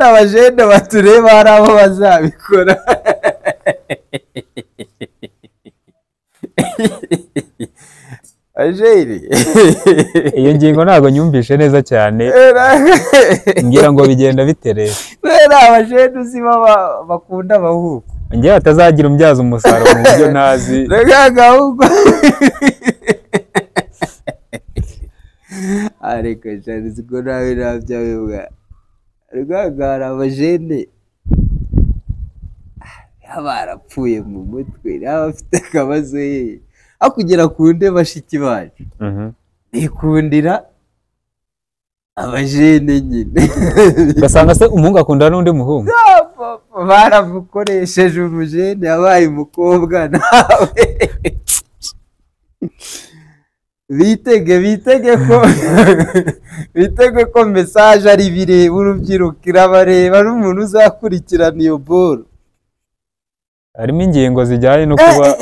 Abajene batureba hari abo bazabikora. Ajeri. Iyo ngingo ntago nyumvishe neza cyane. Ngira ngo bigenda biterera. Rero abajene uzi baba bakunda abahuku. Ngiye atazagira umbyaza umusaruro mu buryo ntazi. Rega gahuko. Ariko cyane siko nawe nabyawe. Rega abajene barapfuye mu mutwe, abafite akabazo ye. Akugera ku nde bashiki bacu. Nikundira abajene nyine. Ugasanga se umuhungu akunda n'undi muhungu. Baramukoresheje umujene yabaye umukobwa nawe. Bitege ko bitege ko message ari bireba urubyiruko irabareba n'umuntu uzakurikirana iyo boro. Harimo ingingo zijyanye no kuba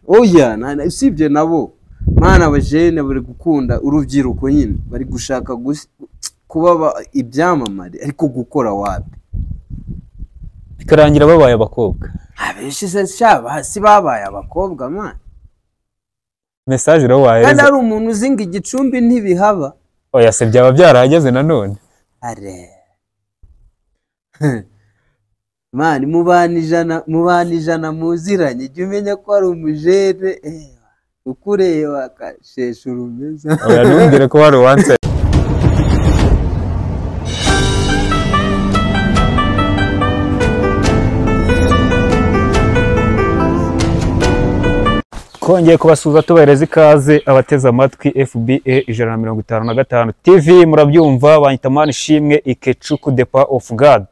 oya usibye nabo mwana abajene bari gukunda urubyiruko nyine bari gushaka kuba ibyamamare ariko gukora wapi bikarangira babaye abakobwa. Abenshi se si babaye abakobwa man. Message rero wahereza kandi ari umuntu uzinga igicumbi ntibihaba. Oya se byaba byarahageze nanone. Are mani mubana ijana muziranye jya umenya ko ari umujene ukureba akashesha urumeza. Oya ntumbwire ko wari uwanse. Kongeye kubasuhuza tubahereza ikaze abateze amatwi FBA 155 TV. Murabyumva banyita Manishimwe Ikecuku the power of God.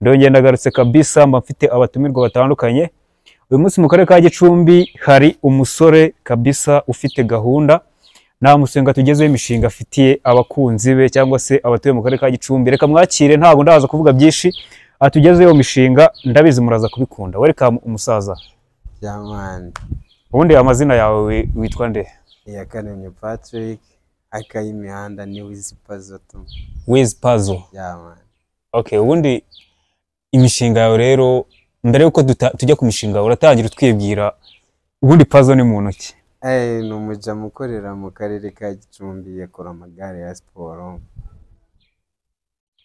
Ndongeye ndagarutse kabisa mba mfite abatumirwa batandukanye. Uyu munsi mu karere ka Gicumbi hari umusore kabisa ufite gahunda nta musenga tugezeho imishinga afitiye abakunzi be cyangwa se abatuye mu karere ka Gicumbi. Reka mwakire, ntabwo ndaza kuvuga byinshi, atugezeho imishinga ndabizi muraza kubikunda. Welcome umusaza. Jamani. Ubundi amazina yawe witwa nde? Iyakaremye Patrick, akayimihanda ni Wiz Puzzle. Wiz Puzzle. Jamani. Okay, ubundi imishinga yawe rero mbere yuko tujya ku mishinga uratangira utwibwira ubundi Puzzle ni muntu ki? Ni umujamu ukorera mu karere ka Gicumbi, yakora amagare ya siporo.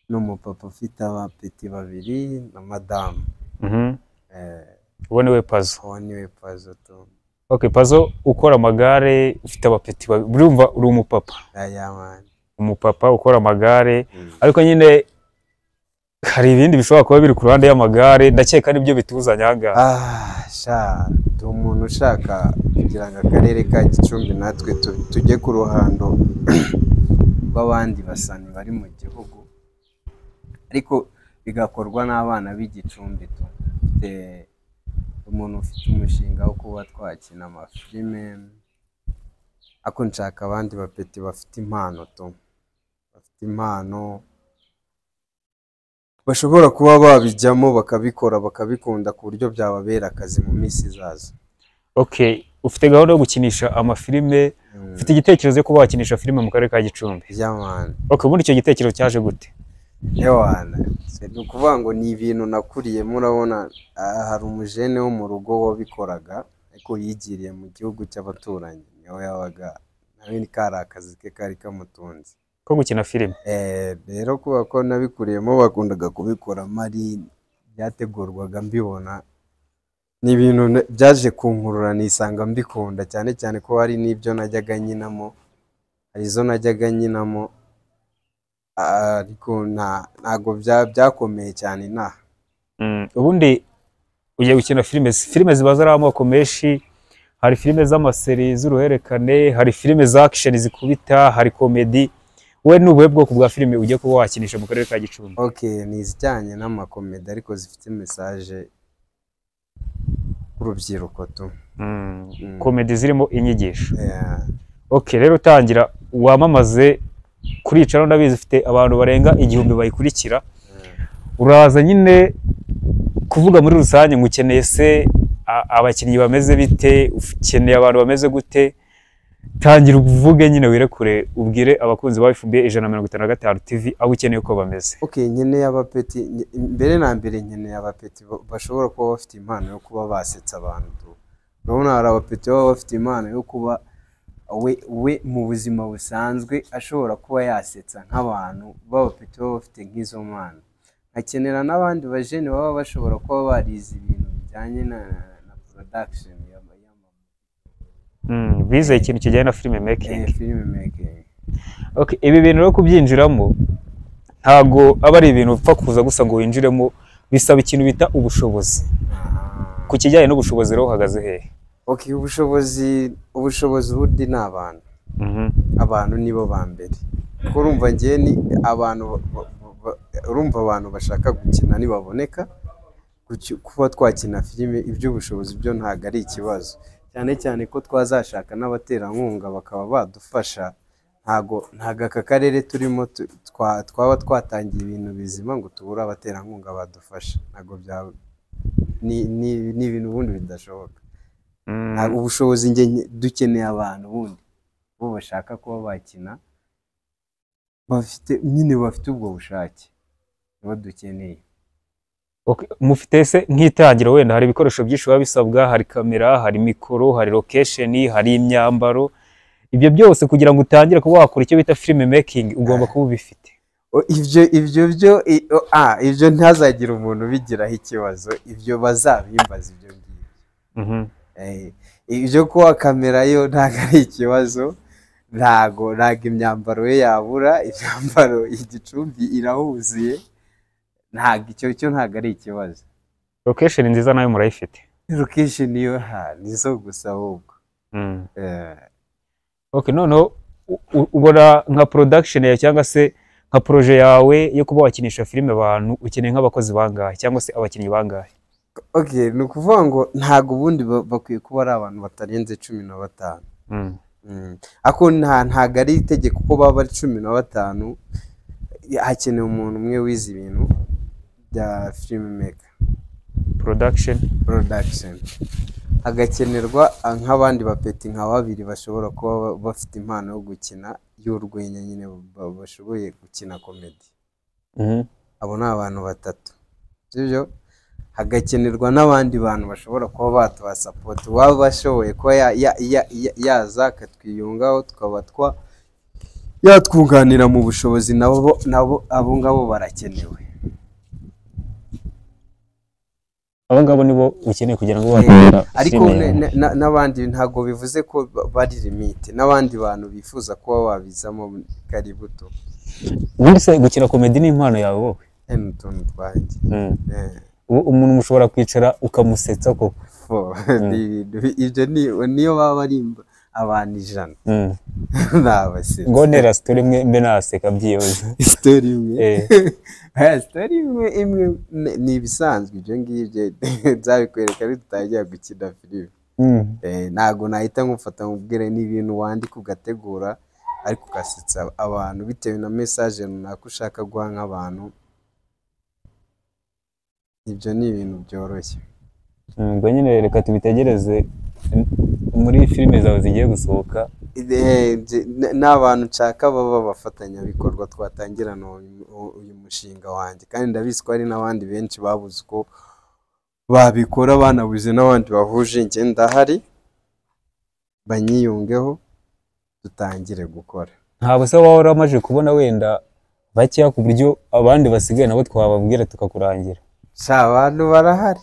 Ni umupapa ufite abapeti babiri na madamu. Uwo niwe Puzzle. Uwo niwe Puzzle tu. Okay, Puzzle ukora amagare ufite abapeti babiri, urumva uri umupapa. Umupapa ukora amagare ariko nyine hari ibindi bishobora kuba biri ku ruhande y'amagare, ndakeka nibyo bituzanye aha ngaha. Sha ndi umuntu ushaka kugira ngo akarere ka Gicumbi natwe tujye ku ruhando rw'abandi basani bari mu gihugu, ariko bigakorwa n'abana b'Igicumbi. Umuntu ufite umushinga wo kuba twakina amafilime, ariko nshaka abandi bapeti bafite impano tu, bafite impano bashobora kuba babijyamo bakabikora bakabikunda ku buryo byababera akazi mu minsi izaza. Okay, ufite gahunda yo gukinisha amafilime, ufite igitekerezo cyo kuba wakinisha filime mu karere ka Gicumbi? Jamani. Okay, ubundi icyo gitekerezo cyaje gute? Ewana, ni ukuvuga ngo ni ibintu nakuriyemo. Urabona hari umujene wo mu rugo wabikoraga ariko yigiriye mu gihugu cy'abaturanyi, niho yabaga, nawe kari akazi ke kari kamutunze ko gukina filime. Rero kuba ko nabikuriyemo bakundaga kubikora mari byategurwaga mbibona, ni ibintu byaje kunkurura nisanga mbikunda cyane cyane ko hari n'ibyo najyaga nyinamo, hari izo najyaga nyinamo ariko ntago byakomeye cyane inaha. Ubundi ugiye gukina filime, filime ziba zari amoko menshi, hari filime z'amaseri z'uruhererekane, hari filime za action zikubita, hari comedy. We ni ubuhe bwoko bwa filime ugiye kuba wakinisha mu karere ka Gicumbi? Okay, ni izijyanye n'amakomedi ariko zifite message ku rubyiruko tu. Komedi zirimo inyigisho. Okay, rero utangira wamamaze kuri icaro, ndabizi ufite abantu barenga 1000 bayikurikira. Uraza nyine kuvuga muri rusange ngo ukeneye se abakinnyi bameze bite, ukeneye abantu bameze gute, Tangira uvuge nyine, wirekure, ubwire abakunzi ba FBA 155 TV abo ukeneye uko bameze. Okay, nkeneye abapeti mbere na mbere nkeneye abapeti bashobora kuba bafite impano yo kuba basetsa abantu tu. Urabona hari abapeti baba bafite impano yo kuba we mu buzima busanzwe ashobora kuba yasetsa nk'abantu b'abapeti baba bafite nk'izo mpano. Nkakenera n'abandi bajene baba bashobora kuba barize ibintu bijyanye na production Bizeye ikintu kijyanye na film making. Film making. Okay, ibi bintu rero kubyinjiramo ntago aba ari ibintu upfa kuza gusa ngo winjiremo, bisaba ikintu bita ubushobozi. Ku kijyanye n'ubushobozi rero uhagaze hehe? Okay, ubushobozi ubundi ni abantu. Abantu nibo ba mbere. Kuko urumva njye ni abantu urumva abantu bashaka gukina nibaboneka, kuba twakina filime, iby'ubushobozi byo ntago ari ikibazo. Cyane cyane ko twazashaka n'abaterankunga bakaba badufasha, ntago aka karere turimo twaba twatangiye ibintu bizima ngo tubure abaterankunga badufasha. Ntago ni ibintu ubundi bidashoboka. Ubushobozi njye dukeneye abantu ubundi bo bashaka kuba bakina, bafite nyine bafite ubwo bushake, nibo dukeneye. Okay, mufite se nk'itangiro wenda hari ibikoresho byinshi biba bisabwa, hari kamera, hari mikoro, hari location, hari imyambaro, ibyo byose kugira ngo utangire kuba wakora icyo bita film making ugomba kuba ubifite. Ibyo byo ibyo ntazagira umuntu ubigiraho ikibazo, ibyo bazabimbaza ibyo ngibyo. Ibyo kuba kamera yo ntago ari ikibazo, ntago imyambaro ye yabura, imyambaro igicumbi irahuzuye, ntago icyo cyo ntago ari ikibazo. Location nziza nayo murayifite? Location yo nizo gusa ahubwo. Okay, noneho ubona nka production yawe cyangwa se nka projet yawe yo kuba wakinisha filime abantu, ukeneye nk'abakozi bangahe cyangwa se abakinnyi bangahe? Okay, ni ukuvuga ngo ntago ubundi bakwiye kuba ari abantu batarenze 15. Ako ntago ari itegeko ko baba ari 15, hakenewe umuntu umwe wize ibintu bya film maker production. Hagakenerwa nk'abandi bapeti nka babiri bashobora kuba bafite impano yo gukina y'urwenya nyine, bashoboye gukina comedy. Abo ni abantu batatu, sibyo? Hagakenerwa n'abandi bantu bashobora kuba batuba support, waba bashoboye kuba yaza akatwiyungaho, tukaba yatwunganira mu bushobozi, nabo abo ngabo barakenewe. Abo ngabo nibo ukeneye kugira ngo bakore. Ariko n'abandi ntago bivuze ko bari limite, n'abandi bantu bifuza kuba babizamo karibu to. Ubundi se gukina comedy ni impano yawe wowe? Utuntu twanjye. Umuntu mushobora kwicara ukamusetsa koko? Ibyo niyo baba ari abantu 100. Nabasetsa. Ngo nera story imwe mbe naseka byiyoze. Story imwe. Story imwe ni ibisanzwe ibyo ngibyo nzabikwereka bitutangira gukina filime. Ntago nahita nkufata nkubwire, ni ibintu wandika ugategura ariko ugasetsa abantu bitewe na message runaka ushaka guha nk'abantu. Ibyo ni ibintu byoroshye. Ubwo nyine reka tubitegereze muri filime zawe zigiye gusohoka. N'abantu nshaka baba abafatanyabikorwa twatangirana uyu mushinga wanjye, kandi ndabizi ko hari n'abandi benshi babuze uko babikora, banabuze n'abandi bahuje, njye ndahari banyiyungeho dutangire gukora. Ntabwo se waba waramaze kubona wenda bakeya ku buryo abandi basigaye nabo twababwira tukakurangira? Abantu barahari.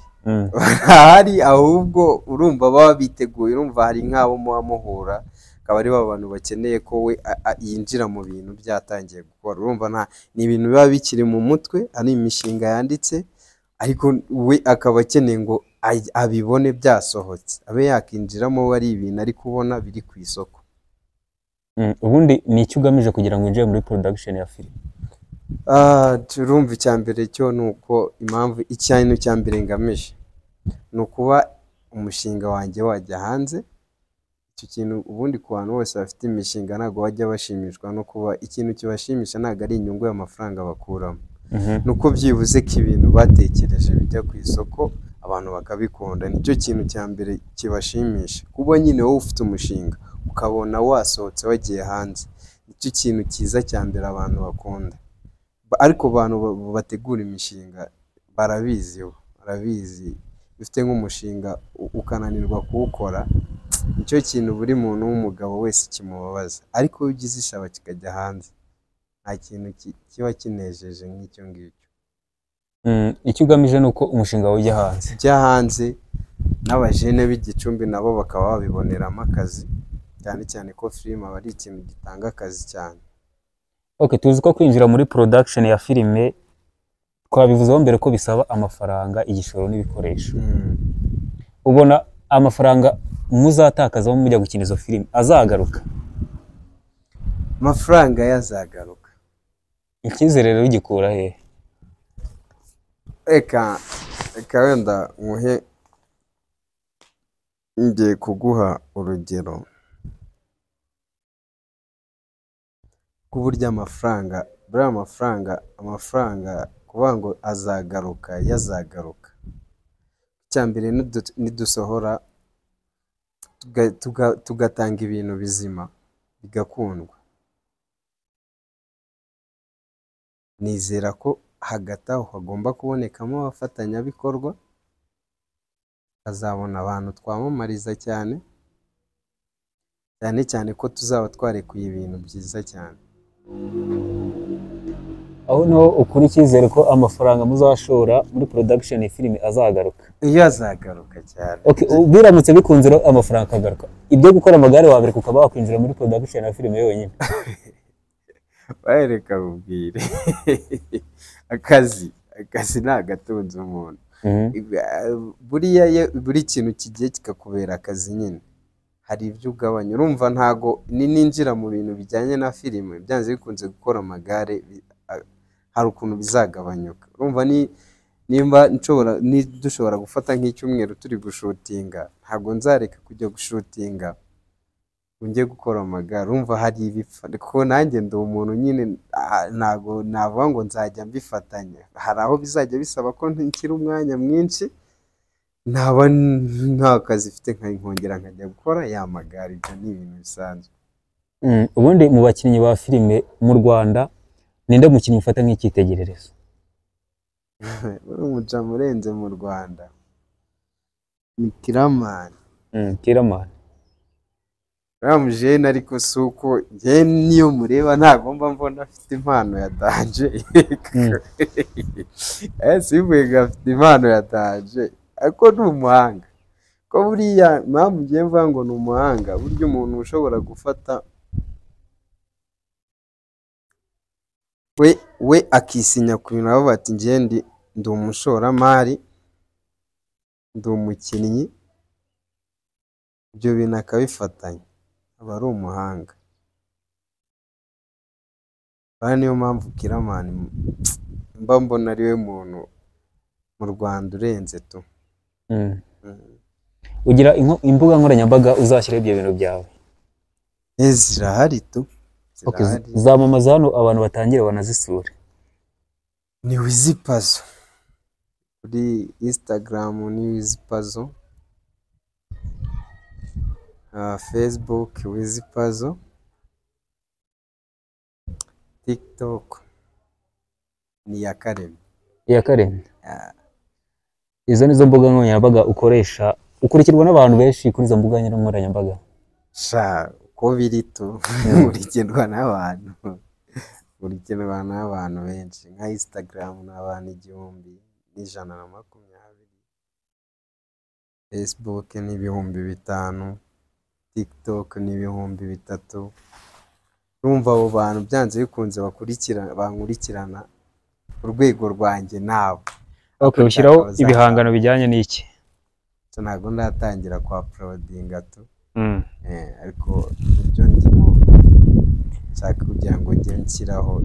Barahari, ahubwo urumva baba biteguye, urumva hari nk'abo muba muhura akaba ari ba bantu bakeneye ko we yinjira mu bintu byatangiye gukora. Urumva ni ibintu biba bikiri mu mutwe, ari imishinga yanditse, ariko we akaba akeneye ngo abibone byasohotse, abe yakinjiramo we ari ibintu ari kubona biri ku isoko. Ubundi ni icyo ugamije kugira ngo winjire muri production ya film? Turumva icya mbere cyo ni uko impamvu ikintu cya mbere ngamije ni ukuba umushinga wanjye wajya hanze. Icyo kintu ubundi ku bantu bose bafite imishinga ntabwo bajya bashimishwa no kuba ikintu kibashimisha ntabwo ari inyungu y'amafaranga bakuramo, ni uko byibuze ko ibintu batekereje bijya ku isoko abantu bakabikunda. Nicyo kintu cya mbere kibashimisha, kuba nyine wowe ufite umushinga ukabona wasohotse wagiye hanze, nicyo kintu cyiza cya mbere abantu bakunda. Ariko abantu bategura imishinga barabizi, bo barabizi. Iyo ufite nk'umushinga ukananirwa kuwukora, nicyo kintu buri muntu w'umugabo wese kimubabaza. Ariko iyo ugize ishaba kikajya hanze, nta kintu kiba kinejeje nk'icyo ngicyo. Icyo ugamije ni uko umushinga wawe ujya hanze. Ujya hanze, n'abajene b'Igicumbi nabo bakaba babiboneramo akazi, cyane cyane ko filime aba ari ikintu gitanga akazi cyane. Okay, tuzi ko kwinjira muri production ya filime twabivuzeho mbere ko bisaba amafaranga, igishoro n'ibikoresho. Ubona amafaranga muzatakaza mujya gukina izo filime azagaruka? Amafaranga yazagaruka. Icyizere rero ugikura hehe? Reka wenda nkuhe, ngiye kuguha urugero rw'uburyo amafaranga, buriya amafaranga kuvuga ngo azagaruka, yazagaruka. Icya mbere nidusohora tugatanga ibintu bizima bigakundwa, nizera ko hagati aho hagomba kubonekamo abafatanyabikorwa, tukazabona abantu twamamariza cyane, cyane cyane ko tuzaba twarekuye ibintu byiza cyane. Aho niho ukura icyizere ko amafaranga muzashora muri production ya filime azagaruka? Iyo azagaruka cyane. Okay, biramutse bikunze rero amafaranga akagaruka, ibyo gukora amagare wabireka ukaba wakwinjira muri production ya filime yonyine? Bareka bubwire, akazi ni agatunze umuntu. Buriya buri kintu kigiye kikakubera akazi nyine, hari ibyo ugabanya. Urumva ntago ninjira mu bintu bijyanye na filime, byanze bikunze gukora amagare hari ukuntu bizagabanyuka. Urumva nimba dushobora gufata nk'icyumweru turi gushutinga, ntago nzareka kujya gushutinga ngo njye gukora amagare. Urumva hari ibipfa, kuko nanjye ndi umuntu nyine, ntago navuga ngo nzajya mbifatanya. Hari aho bizajya bisaba ko nshyira umwanya mwinshi, naba nta kazi mfite nkongera nkajya gukora ya magare. Ibyo ni ibintu bisanzwe. Ubundi mu bakinnyi ba filime mu Rwanda ninde mukinnyi ufata nk'icyitegererezo? Uri umujamu urenze mu Rwanda ni Kiramani. Kiramani. Uriya mujene ariko si uko njye niyo mureba ntabwo mba mbona afite impano ya danje. Simvuge ngo afite impano ya danje, ariko ni umuhanga. Ko buriya impamvu ngiye mvuga ngo ni umuhanga, burya umuntu ushobora gufata we akisinya ku bintu avuga ati njye ndi umushoramari, ndi umukinnyi, ibyo bintu akabifatanya, aba ari umuhanga. Aha niyo mpamvu Kiramani mba mbona ariwe muntu mu Rwanda urenze tu. Ugira imbuga nkoranyambaga uzashyiraho ibyo bintu byawe? Zirahari tu. Zamamaza hano abantu batangire banazisure. Ni Wizipazo kuri Instagram, ni Wizipazo, Facebook Wizipazo, TikTok ni Iyakaremye. Iyakaremye. Izo nizo mbuga nkoranyambaga ukoresha, ukurikirwa n'abantu benshi kuri izo mbuga nkoranyambaga? Sha uko biri tu, nkurikirwa n'abantu, nkurikirwa n'abantu benshi. Nka Instagram ni abantu 1120, Facebook ni 5000, TikTok ni 3000. Urumva abo bantu byanze bikunze bankurikirana urwego rwanjye nabo. Okay, ushyiraho ibihangano bijyanye n'iki? Ntabwo ndatangira kwa uploadinga tu. Ariko ibyo ndimo nshaka kugira ngo njye nshyiraho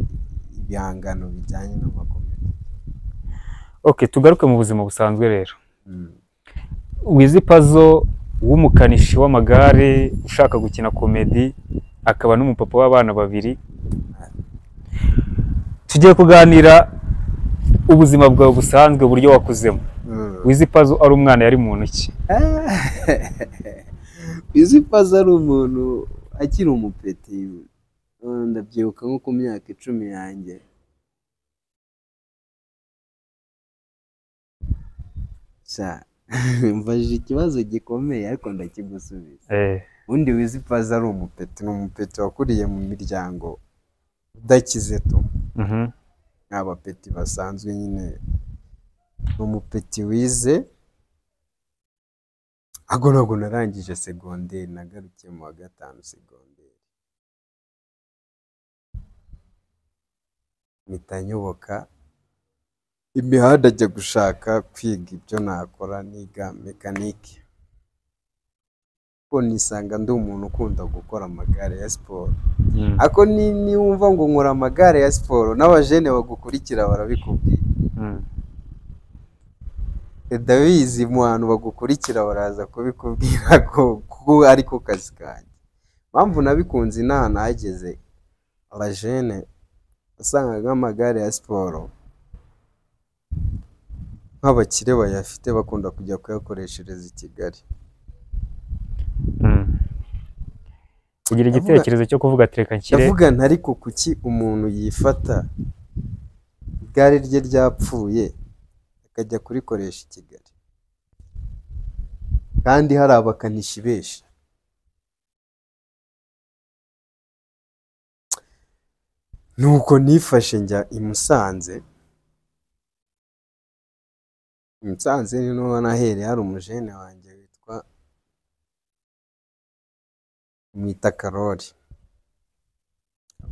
ibihangano bijyanye n'amakomedi. Okay, tugaruke mu buzima busanzwe rero. Wizipazo w'umukanishi w'amagare ushaka gukina komedi, akaba n'umupapa w'abana babiri. Tugiye kuganira ubuzima bwawe busanzwe, uburyo wakuzemo. Wiz Pazo ari umwana yari muntu ki? Wiz Pazo ari umuntu akiri umupeti, ndabyibuka nko ku myaka 10 yanjye. Mvajije ikibazo gikomeye ariko ndakigusubiza. Ubundi Wiz Pazo ari umupeti, ni umupeti wakuriye mu miryango udakize tu. Abapeti basanzwe nyine, ni umupeti wize. Ahubwo ntabwo narangije segonderi, nagarukiye mu wa 5 segonderi. Mpita nyoboka imihanda ajya gushaka kwiga ibyo nakora, niga mekanike. Kuko nisanga ndi umuntu ukunda gukora amagare ya siporo. Ako niwumva ngo nkora amagare ya siporo, n'abajene bagukurikira barabikubwira. Ndabizi mu bantu bagukurikira baraza kubikubwira ko kuko ariko kazi kanjye. Mpamvu nabikunze inaha nahageze, abajene wasangaga nk'amagare ya siporo nk'abakire bayafite bakunda kujya kuyakoreshereza i Kigali. Ugira igitekerezo cyo kuvuga ati reka nshyire. Ndavuga nti ariko kuki umuntu yifata igare rye ryapfuye akajya kurikoresha i Kigali kandi hari abakanishi benshi. Nuko nifashe njya i Musanze. I Musanze ni niho nahereye, hari umujene wanjye witwa mwita Karori.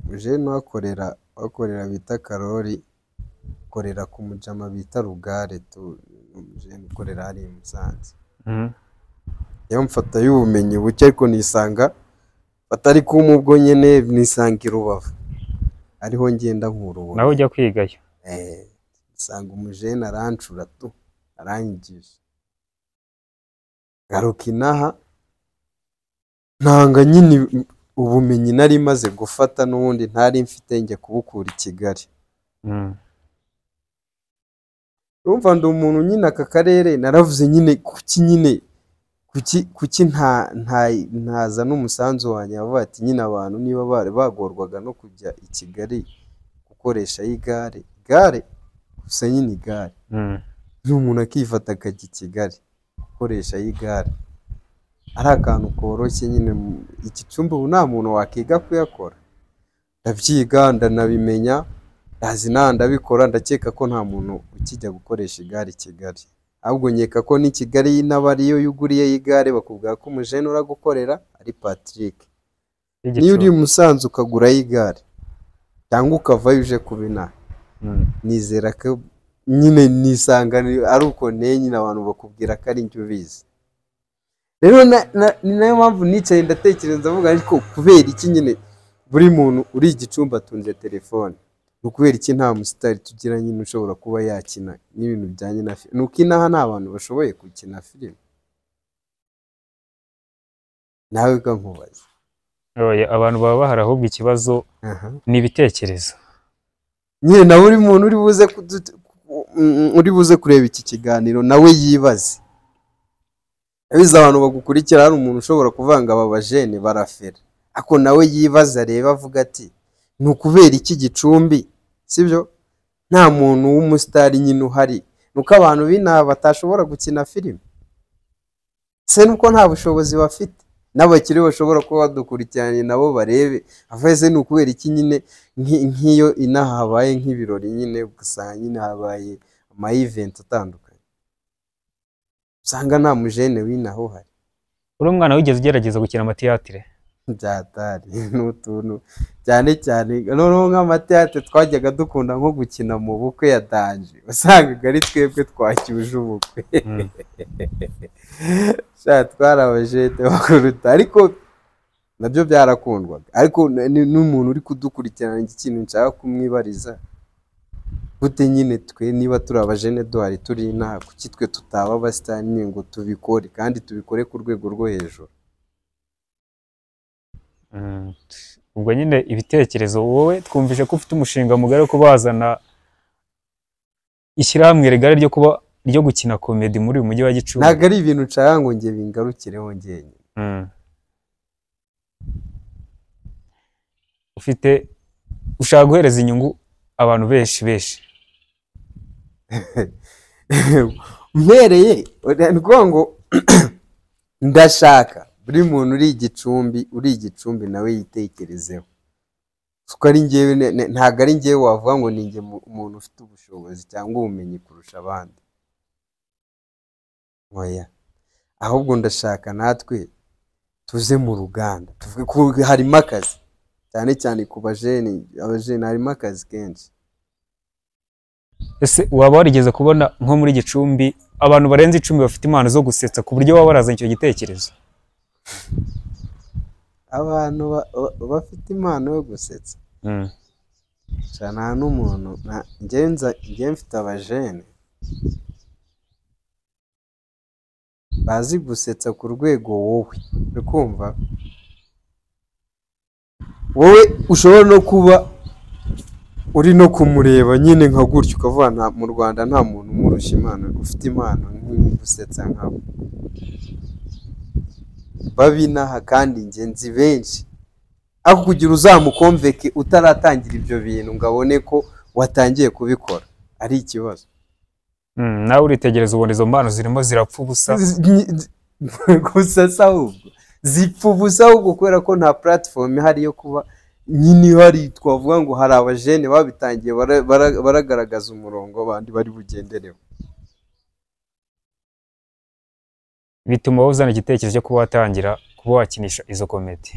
Umujene uhakorera bita Karori, ukorera ku mujama bita Rugare tu, umujene ukorera hariya i Musanze. Iyo mfata y'ubumenyi buke ariko nisanga batari kumpa ubwo nyene, nisanga i Rubavu. Ariho ngenda nkura ubumenyi. Naho ujya kwigayo? Nsanga umujene arancura tu, aranyigisha. Ngaruka inaha, ntanga nyine ubumenyi nari maze gufata n'ubundi ntari mfite njya kubukura i Kigali. Urumva ndi umuntu nyine aka karere naravuze nyine kuki nyine kuki ntaza n'umusanzu wanjye, avuga ati nyine abantu niba bari bagorwaga no kujya i Kigali gukoresha igare, igare gusa nyine igare. N'umuntu akifata akajya i Kigali gukoresha igare ari akantu koroshye nyine. Igicumbi ubu nta muntu wakiga kuyakora. Ndabyiga ndanabimenya, ndazi naha ndabikora, ndakeka ko nta muntu ukijya gukoresha igare i Kigali. Ahubwo nkeka ko n'i Kigali n'abariyo iyo uguriyeyo igare bakubwira ko umujene uragukorera ari Patrick. Niyo uri i Musanze ukagurayo igare cyangwa ukavayo uje kuba inaha, nizera ko nyine nisanga ari uko nteye nyine abantu bakubwira ko ari njye ubizi. Rero ni nayo mpamvu nicaye ndatekereza ndavuga ariko kubera iki nyine buri muntu uri Igicumbi atunze telefone, ni ukubera iki nta musitari tugira nyine ushobora kuba yakina n'ibintu bijyanye na filime? Ni uko inaha nta bantu bashoboye gukina filime. Nawe reka nkubaze. Oya, abantu baba bahari ahubwo ikibazo ni ibitekerezo. Nyine nawe uri muntu uri buze kureba iki kiganiro nawe yibaze. Abizi abantu bagukurikira hari umuntu ushobora kuvanga aba bajene barafera. Ako nawe yibaza areba avuga ati ni ukubera iki Gicumbi, sibyo? Nta muntu w'umusitari nyine uhari. Nuko abantu b'inaha batashobora gukina filime. Se nuko nta bushobozi bafite. N'abakire bashobora kuba badukurikiranye nabo barebe. Avuze ni ukubera iki nyine nk'iyo inaha habaye nk'ibirori nyine ugasanga nyine habaye ama event atandukanye. Usanga nta mujene w'inaha uhari. Uri umwana wigeze ugerageza gukina amateatire? Byatari n'utuntu cyane cyane noneho nk'amateatire twajyaga dukunda nko gukina mu bukwe ya danje, wasangaga ari twebwe twacyuje ubukwe. Sha twari abajete bakuruta, ariko nabyo byarakundwaga. Ariko n'umuntu uri kudukurikirana ikintu nshaka kumwibariza, gute nyine twe niba turi abajene duhari turi inaha, kuki twe tutaba abasitari ngo tubikore kandi tubikore ku rwego rwo hejuru? Ubwo nyine ibitekerezo wowe twumvise ko ufite umushinga mugari wo kubazana ishyirahamwe rigari ryo kuba ryo gukina komedi muri uyu mujyi wa Gicumbi. Ntabwo ari ibintu nshaka ngo njye bingarukireho njyenyine. Ufite ushaka guhereza inyungu abantu benshi benshi. Mpereye ni ukuvuga ngo ndashaka buri muntu uri Igicumbi, uri Igicumbi nawe yitekerezeho. Kuko ari njyewe, ntabwo ari njyewe wavuga ngo ni njye umuntu ufite ubushobozi cyangwa ubumenyi kurusha abandi. Oya, ahubwo ndashaka natwe tuze mu ruganda, tuvuge ko harimo akazi, cyane cyane ku bajeni, abajeni harimo akazi kenshi. Ese waba warigeze kubona nko muri Gicumbi abantu barenze 10 bafite impano zo gusetsa ku buryo waba warazanye icyo gitekerezo? Abantu bafite impano yo gusetsa. Nta n'umuntu, njye mfite abajene bazi gusetsa ku rwego wowe uri kumva, wowe ushobora no kuba uri no kumureba nyine nka gutyo ukavuga nta, mu Rwanda nta muntu umurusha impano, ufite impano gusetsa nkabo babinaha, kandi njye nzi benshi. Ariko kugira uzamukomveke utaratangira ibyo bintu ngo abone ko watangiye kubikora ari ikibazo. Nawe uritegereza ubona izo mpano zirimo zirapfa ubusa. Gusa se ahubwo zipfa ubusa ahubwo kubera ko nta platform ihari yo kuba nyine ihari, twavuga ngo hari abajene babitangiye baragaragaza umurongo abandi bari bugendereho. Bituma wowe uzana igitekerezo cyo kuba watangira kuba wakinisha izo komedi.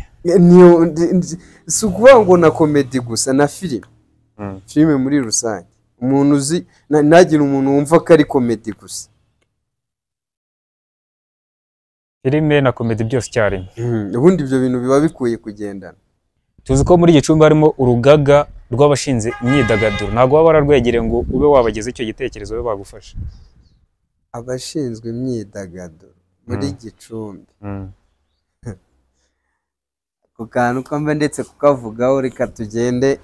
Si ukuvuga ngo na komedi gusa, na filime. Filime muri rusange. Umuntu uzi, ntagire umuntu wumva ko ari komedi gusa. Filime na komedi byose icyarimwe. Ubundi ibyo bintu biba bikwiye kugendana. Tuzi ko muri Gicumbi harimo urugaga rw'abashinze imyidagaduro. Ntabwo waba wararwegereye ngo ube wabageza icyo gitekerezo babe bagufasha. Abashinzwe imyidagaduro muri Gicumbi. Ku kantu ko mba ndetse kukavugaho reka tugende,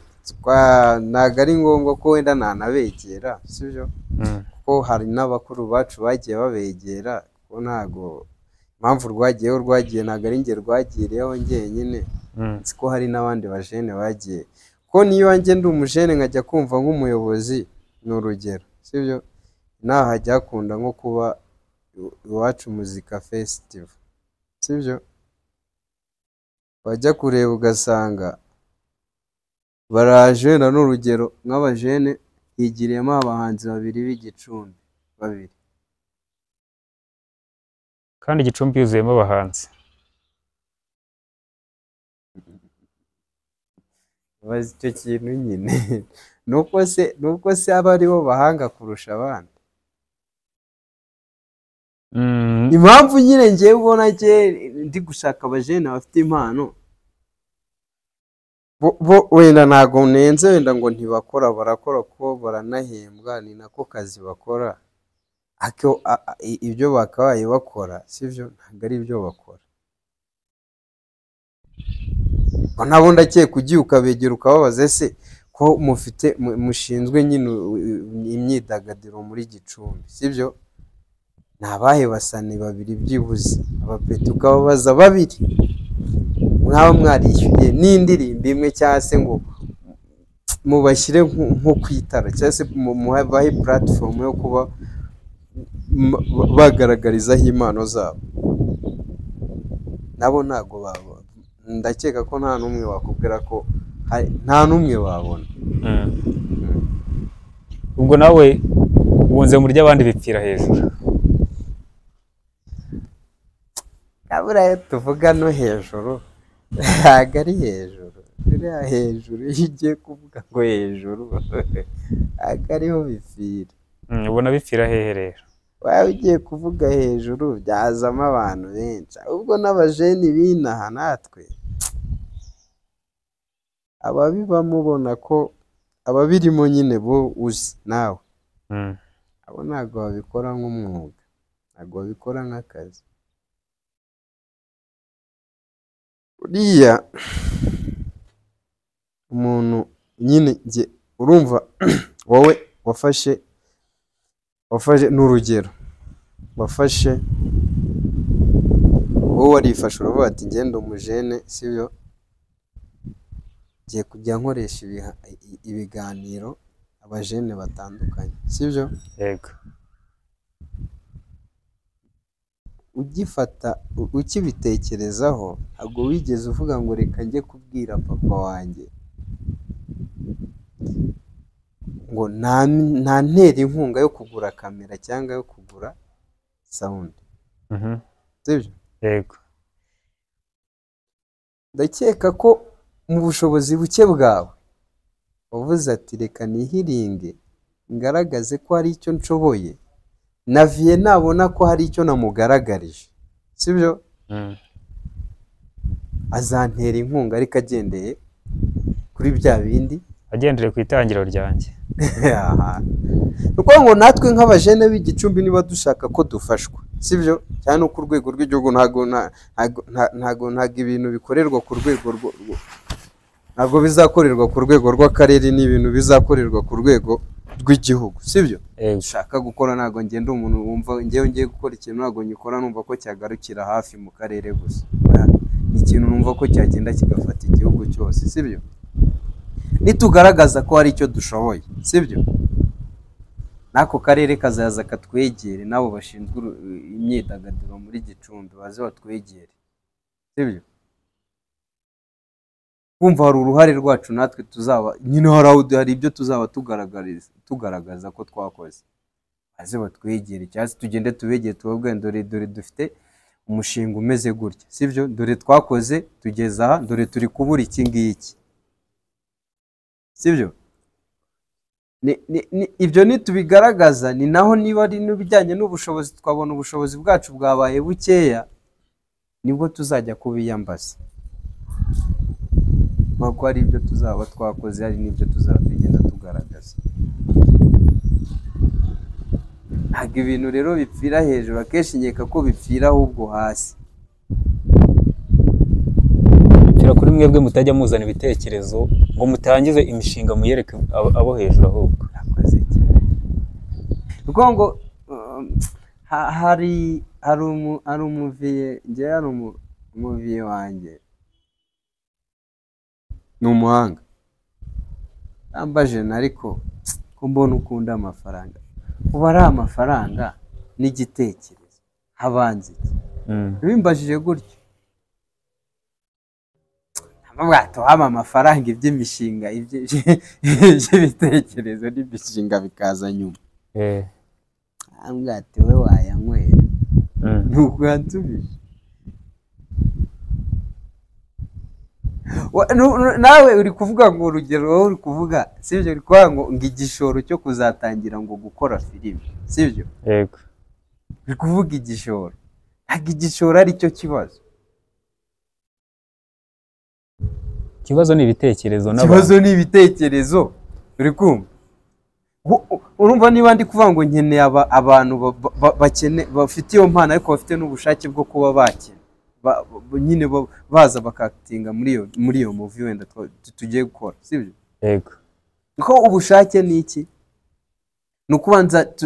ntabwo ari ngombwa ko wenda nanabegera, sibyo? Kuko hari n'abakuru bacu bagiye babegera, kuko ntabwo impamvu rwagiyeho rwagiye ntabwo ari njye rwagiriyeho njyenyine. Nzi ko hari n'abandi bajene bagiye. Ko niyo njye ndi umujene nkajya kumva nk'umuyobozi, ni urugero, sibyo? Naha hajya hakunda nko kuba Iwacu Muzika Festival, sibyo? Wajya kureba ugasanga baraje, na n'urugero nk'abajene higiriyemo abahanzi babiri b'Igicumbi babiri. Kandi Gicumbi yuzuyemo abahanzi. Bazi icyo kintu nyine. Nuko se aba aribo bahanga kurusha abandi. Impamvu nyine ngiye ubona ngiye ndi gushaka abajene bafite impano, bo wenda ntago nenze wenda ngo ntibakora, barakora kuko baranahembwa, ni nako kazi bakora. Ariko ibyo bakabaye bakora sivyo, ntabwo ari ibyo bakora. Nabo ndakeka ugiye ukabegera ukababaza ese ko mufite mushinzwe nyine imyidagaduro muri Gicumbi, sibyo? Ni abahe basani babiri byibuze abapeti ukababaza babiri mwaba mwarishyuye n'indirimbo imwe, cyangwa se ngo mubashyire nko kwitara, cyangwa se mubahe platform yo kuba bagaragarizaho impano zabo. Nabo ntago babona. Ndakeka ko nta n'umwe wakubwira ko nta n'umwe wabona. Ubwo nawe wunze mu ry'abandi bipfira hejuru. Kabura tuvuga no hejuru, ntabwo ari hejuru. Buriya hejuru iyo ugiye kuvuga ngo hejuru ntabwo ariho bipfira. Ubona bipfira hehe rero? Waba ugiye kuvuga hejuru byazamo abantu benshi, ahubwo n'abajeni b'inaha natwe ababibamo ubona ko ababirimo nyine bo uzi nawe, abo ntabwo babikora nk'umwuga, ntabwo babikora nk'akazi. Uriya umuntu nyine urumva wowe Wafashe n'urugero, wafashe wowe warifashe uravuga ati ngende umujene, sibyo, ngiye kujya nkoresha ibiganiro abajene batandukanye, sibyo? Yego. Ugifata ukibitekerezaho ntabwo wigeze uvuga ngo reka njye kubwira papa wanjye ngo nantera inkunga yo kugura kamera cyangwa yo kugura sound. Sibyo? Yego. Ndakeka ko mu bushobozi buke bwawe wavuze ati reka nihiringe ngaragaze ko hari icyo nshoboye, na Vie nabona ko hari icyo namugaragarije, sibyo? Azantera inkunga ariko agendeye kuri bya bindi, agendere ku itangiro ryanjye. Ni ukuvuga ngo natwe nk'abajene b'Igicumbi niba dushaka ko dufashwa, sibyo? Cyane no ku rwego rw'igihugu ntago ibintu bikorerwa ku rwego ntabwo bizakorerwa ku rwego rw'akarere, ni ibintu bizakorerwa ku rwego rw'igihugu, sibyo? Ushaka gukora ntabwo ngenda umuntu wumva ngewe ngiye gukora ikintu ntabwo nyikora numva ko cyagarukira hafi mu karere gusa, ni ikintu numva ko cyagenda kigafata igihugu cyose, sibyo? Nitugaragaza ko hari icyo dushoboye, sibyo? N'ako karere kazaza katwegere, n'abo bashinzwe imyidagaduro muri Gicumbi baze batwegere, sibyo? Kumva hari uruhare rwacu natwe tuzaba nyine, hari ibyo tuzaba tugaragaza ko twakoze, baze batwegere cyangwa se tugende tubegere tubabwire dore dufite umushinga umeze gutya, sibyo? Dore twakoze tugeze aha, dore turi kubura iki ngiki, sibyo? Ibyo nitubigaragaza, ni naho niba ari n'ibijyanye n'ubushobozi twabona ubushobozi bwacu bwabaye bukeya, nibwo tuzajya kubiyambaza kuko hari ibyo tuzaba twakoze, hari n'ibyo tuzaba tugenda tugaragaza. Ntabwo ibintu rero bipfira hejuru, akenshi nkeka ko bipfira ahubwo hasi. Bipfira kuri mwebwe mutajya muzana ibitekerezo ngo mutangize imishinga muyereke abo hejuru ahubwo. Akoze cyane. Kuko ngo hari umuviye, njye hari umuviye wanjye ni umuhanga, yambaje ariko ko mbona ukunda amafaranga, uba ari amafaranga n'igitekerezo habanza iki? Bimbajije gutyo haba amafaranga, iby'imishinga iby'ibitekerezo n'imishinga bikaza nyuma. Ati we wayanywera nuko yansubije. Nawe uri kuvuga ngo urugero wowe uri kuvuga, sibyo? Uri kuvuga ngo igishoro cyo kuzatangira ngo gukora filime, sibyo? Yego. Uri kuvuga igishoro, ntabwo igishoro ari cyo kibazo. Ikibazo ni ibitekerezo n'abantu. Ikibazo ni ibitekerezo, uri kumva? Urumva niba ndi kuvuga ngo nkeneye abantu bakene bafite iyo mpano ariko bafite n'ubushake bwo kuba bakena, nyine baza bakakitinga muri iyo movie wenda tugiye gukora, sibyo? Yego. Ko ubushake ni iki? Ni ukuba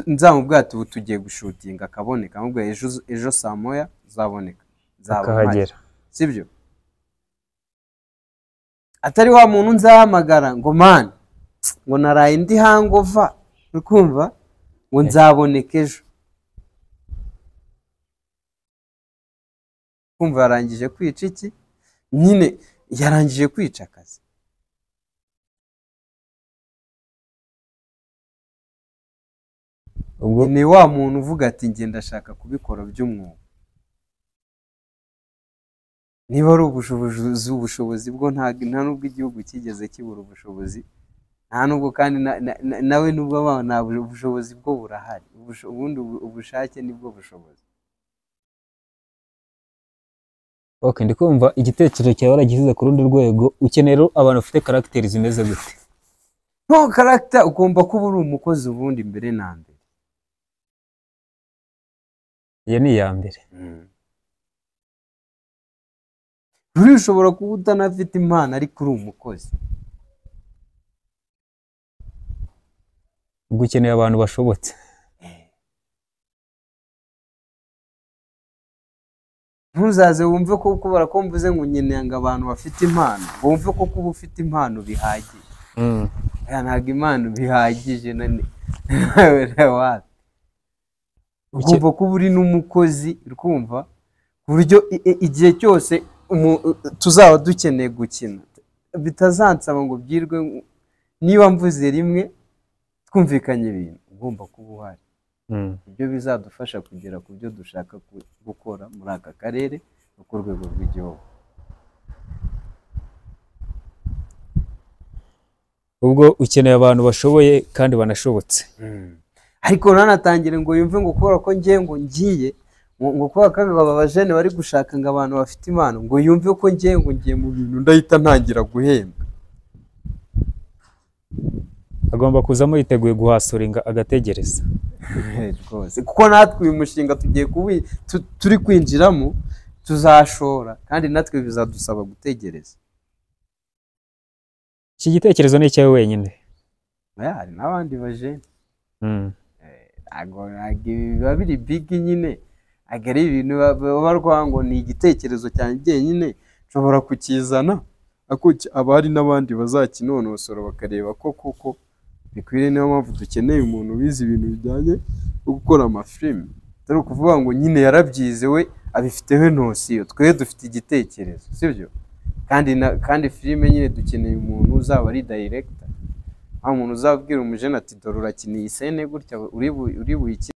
nzamubwira ubu tugiye gushutinga akaboneka, amubwira ejo saa moya zaboneka, nzaba, sibyo? Atari wa muntu nzahamagara ngo man ngo naraye ndi hangova, uri kumva, ngo nzaboneka ejo. Kumva yarangije kwica iki? Nyine yarangije kwica akazi. Ubwo ni wa muntu uvuga ati njye ndashaka kubikora by'umwuga. Niba ari ubushobozi bwo nta nubwo igihugu kigeze kibura ubushobozi, nta nubwo kandi nawe nubwo nta ubushobozi bwo burahari, ubundi ubushake nibwo bushobozi. Okay, ndi kumva igitekerezo cyawe waragishyize ku rundi rwego, ukeneye rero abantu bafite karagiteri zimeze gute? No karagita ugomba kuba uri umukozi ubundi mbere na mbere. Iyo ni iya mbere. Buriya ushobora kuba utanafite impano ariko uri umukozi. Ubwo ukeneye abantu bashobotse. Ntuzaze wumve ko kubera ko mvuze ngo nkeneye ngo abantu bafite impano, ngo wumve ko kuba ufite impano bihagije. Oya, ntabwo impano bihagije wapi. Ugomba kuba uri n'umukozi, urumva, ku buryo igihe cyose tuzaba dukeneye gukina bitazansaba ngo byirwe, niba mvuze rimwe twumvikanye ibintu, ugomba kuba uhari. Ibyo bizadufasha kugera ku byo dushaka gukora muri aka karere no ku rwego rw'igihugu. Ubwo ukeneye abantu bashoboye kandi banashobotse. Ariko ntanatangire ngo yumve ngo kubera ko ngiye ngo ngiye ngo kubera ko aba bajene bari gushaka ngo abantu bafite impano, ngo yumve ko ngiye ngo ngiye mu bintu ndahita ntangira guhembwa. Agomba kuzamo yiteguye guhasuringa agategereza. Rwose, kuko natwe uyu mushinga tugiye turi kwinjiramo tuzashora, kandi natwe bizadusaba gutegereza. Iki gitekerezo ni icyawe wenyine? Oya, hari n'abandi bajene. Ntabwo ibi biba biri big nyine, ntabwo ari ibintu baba ngo ni igitekerezo cyanjye jyenyine, nshobora kukizana, ariko haba hari n'abandi bazakinonosora bakareba ko koko bikwiriye. Niyo mpamvu dukeneye umuntu wize ibintu bijyanye no gukora amafilime, atari ukuvuga ngo nyine yarabyize we abifiteho notion, twe dufite igitekerezo, sibyo? Kandi filime nyine dukeneye umuntu uzaba ari director, aho umuntu uzabwira umujene ati dore urakina iyi scène gutya, uri buyikine.